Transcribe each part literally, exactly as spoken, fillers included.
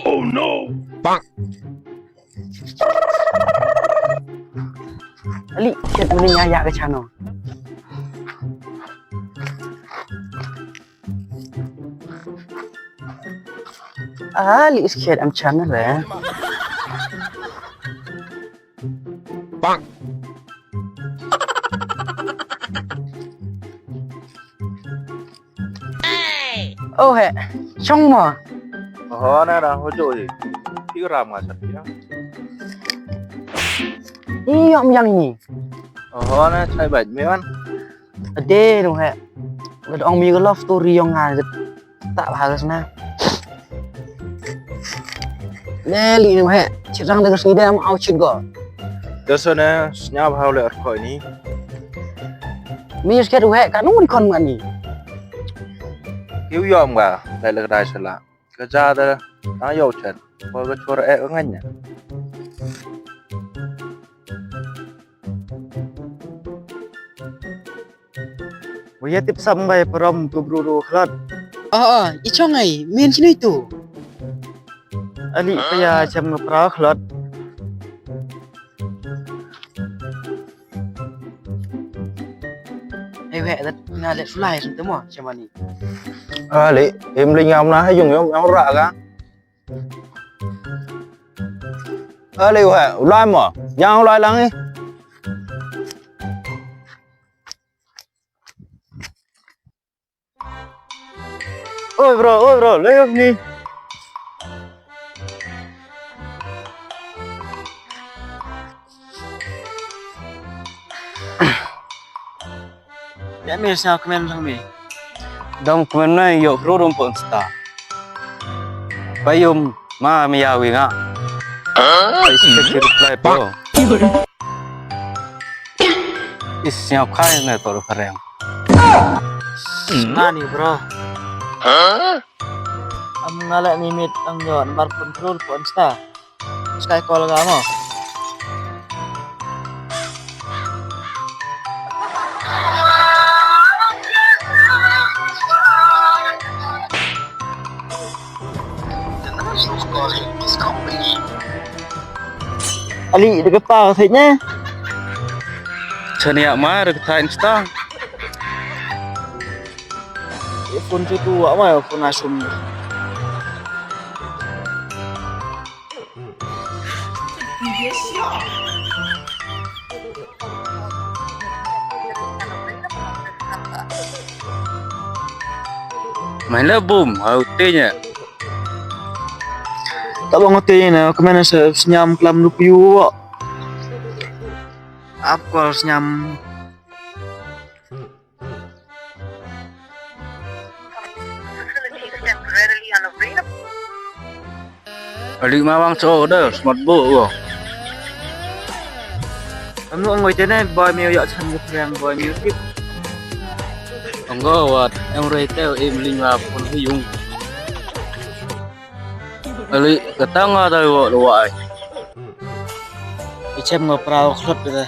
Oh no! Ali, chet mani nga ya ka channel. Ali, is chet am channel eh. Oh he, chong mo. Oho, na da ho jo hi. Ti ram nga chat ya. Iyom yang ni. Oho, na chai bait me wan. Ade dong he. Gad ong mi ka love story yong nga gad. Tak bahas na. Ne li ni he. Chit rang da ka sini da am au chit go. Da so na snya bhau le ar ko ni. Mi sket u he ka nu ri kon ma ni. Kiu yom ga, lai le dai sala. Ka ja da na yo chat. Ko ka chor e nganya. Wa ya tip sam bai parom tu bru ru khlot. Oh, oh, i chong ai, min chini tu. Ali pa ya cham nga pra khlot. Ai we, dat nga le sulai sun te mo, chama ni. Ali, im li ngam na ha yung yung yung ra ga. Ali we, ulai mo, yang ulai lang i. Oi bro, oi bro, le ni. Ya mi sa kmen sang mi. Dam kmen na yo bro dam pon sta. Bayum ma mi ya wi nga. Ai si ke reply po. Is nyau khai ne to khareng. Nga ni bro. Am nga le ni mit ang yo number control pon sta. Sky call ka mo. Ali, da ka pa ka thik ne. Chania ma, da ka thai insta. E phone tu tu wa ma, phone asum. Mai la bum, au te nya. Ta bang te nya, kmen sa sñiaw klam lu piu. Ap call sñiaw. Ali ma wang cho da, smart bo wo. Anu ngoi te ne, boy mi ya chan ke phrang, boy mi tip. Ong go wat, em rei te, em ling wa pun hi yung. Ali, kata nga da wo lo wa ai. I chem nga pra khlot da.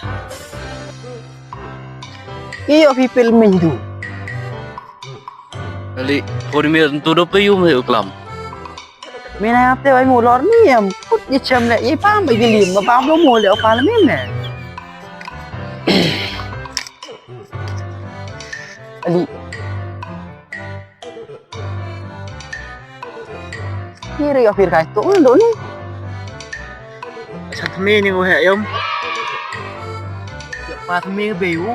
Iyo phi pil min du. Ali, pun mi tu do pe yum he u klam. Min ai ap te ai mu lor ni em. Put i chem le, i pam i gilim, ma pam lo mu le o pal min ne. Ali. Ni re yo phir kai to ndo ni. Chan tmi ni ko he yom. Ya pa tmi be u.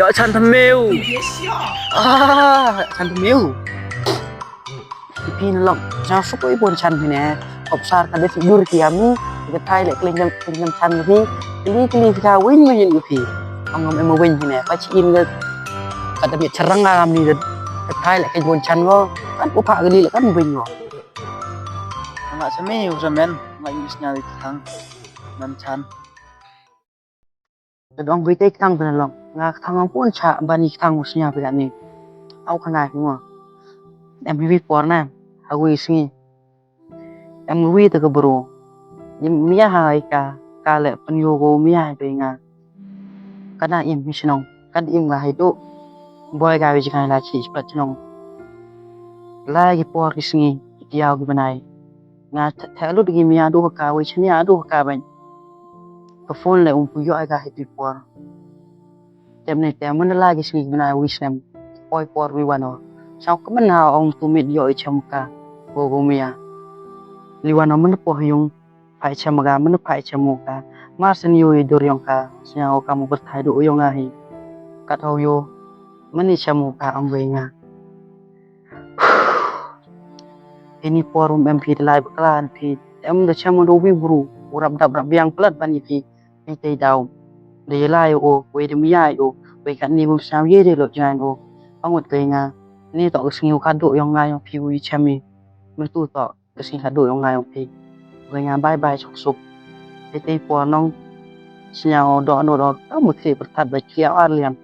Ya chan tmi u. Ah, chan tmi u. Phi na long, ja suk oi bon chan phi ne. Kop sar ka de fi dur ki ami, ka thai le kling jam, kling jam chan phi. Kli kli fi ka win win phi. Ong ngam em win phi ne. Pa chi in ga, ka da mi charang ga ami ga. Ka thai le kling bon chan go. Kan ko pha kli le kan win go. Nga sa me u sa men, nga yu sñiaw i thang. Nan chan. Ka dong wi te kthang te long. Nga kthang ong pun cha ban i kthang u sñiaw phi ka ni. Au khana phi mo. Em wi por na. Ha wi sngi. Em wi te ka bru. Im mia hai ka, ka le pynyoh ko mia hai pe nga. Ka na im mi chnong. Ka im nga hai tu. Boi ka wi jngai la chi plat chnong. Lai ki por ki sngi, ki yaw ki bnai. Nga the lut ki mia du ka wi chnia du ka bañ. Ka phone le um pu yoh ka hi ti por. Tem ne tem man la ki sngi ki bnai wi snem. Poi por wi wan o. Saw ka man ha ong tu mit yoh i chem ka. Go go mia. Li wan o man po yung. Phai chem ka, man phai chem ka. Mar sen yo i dur yong ka. Sñiaw ka mo pyrthai du yong nga hi. Kat ho yo. Man i chem ka am wei nga. Ini por um em phi lai bakla phi. Em da chem do wi bru. U rap dap rap biang plat ban i phi. Ni te daw. Da ye lai o, wei da mia o. Wei kat ni bum sñiaw ye de lo jan o. Pangut wei nga. Ni to sngi u ka du yong nga yong phi wi chem i. Mentu to. Ka sngi khadu yong nga yong phi. Wei nga bye bye suk suk. Te te por nong. Sñiaw do no do ka mu thri pyrthat ba kia ar liam.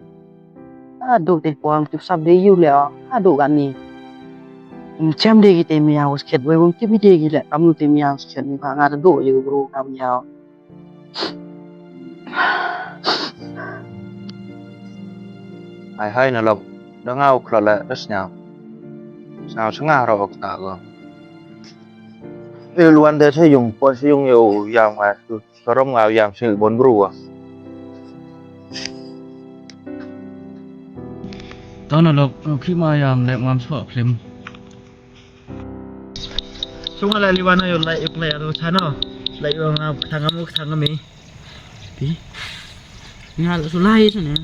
A du te por nong chup sap de yu le o. A du ka ni. Um chem de ki te mia u skhet wei um chem de ki le kam te mia u skhet ni ba nga du yu bru kam ya. Hai hai na lok, da nga u khlot le da sñiaw. Sñiaw sñiaw ro ka ta ko. Ni luan de se yung pon se yung yo yam nga tu. Sorom nga yam se bon bru wa. Tona lok, khi ma yam le ngam so phlim. Sung ala liwana yo lai yuk lai ru chano. Lai yo nga thang amu thang ami. Ti. Nga la sulai sene.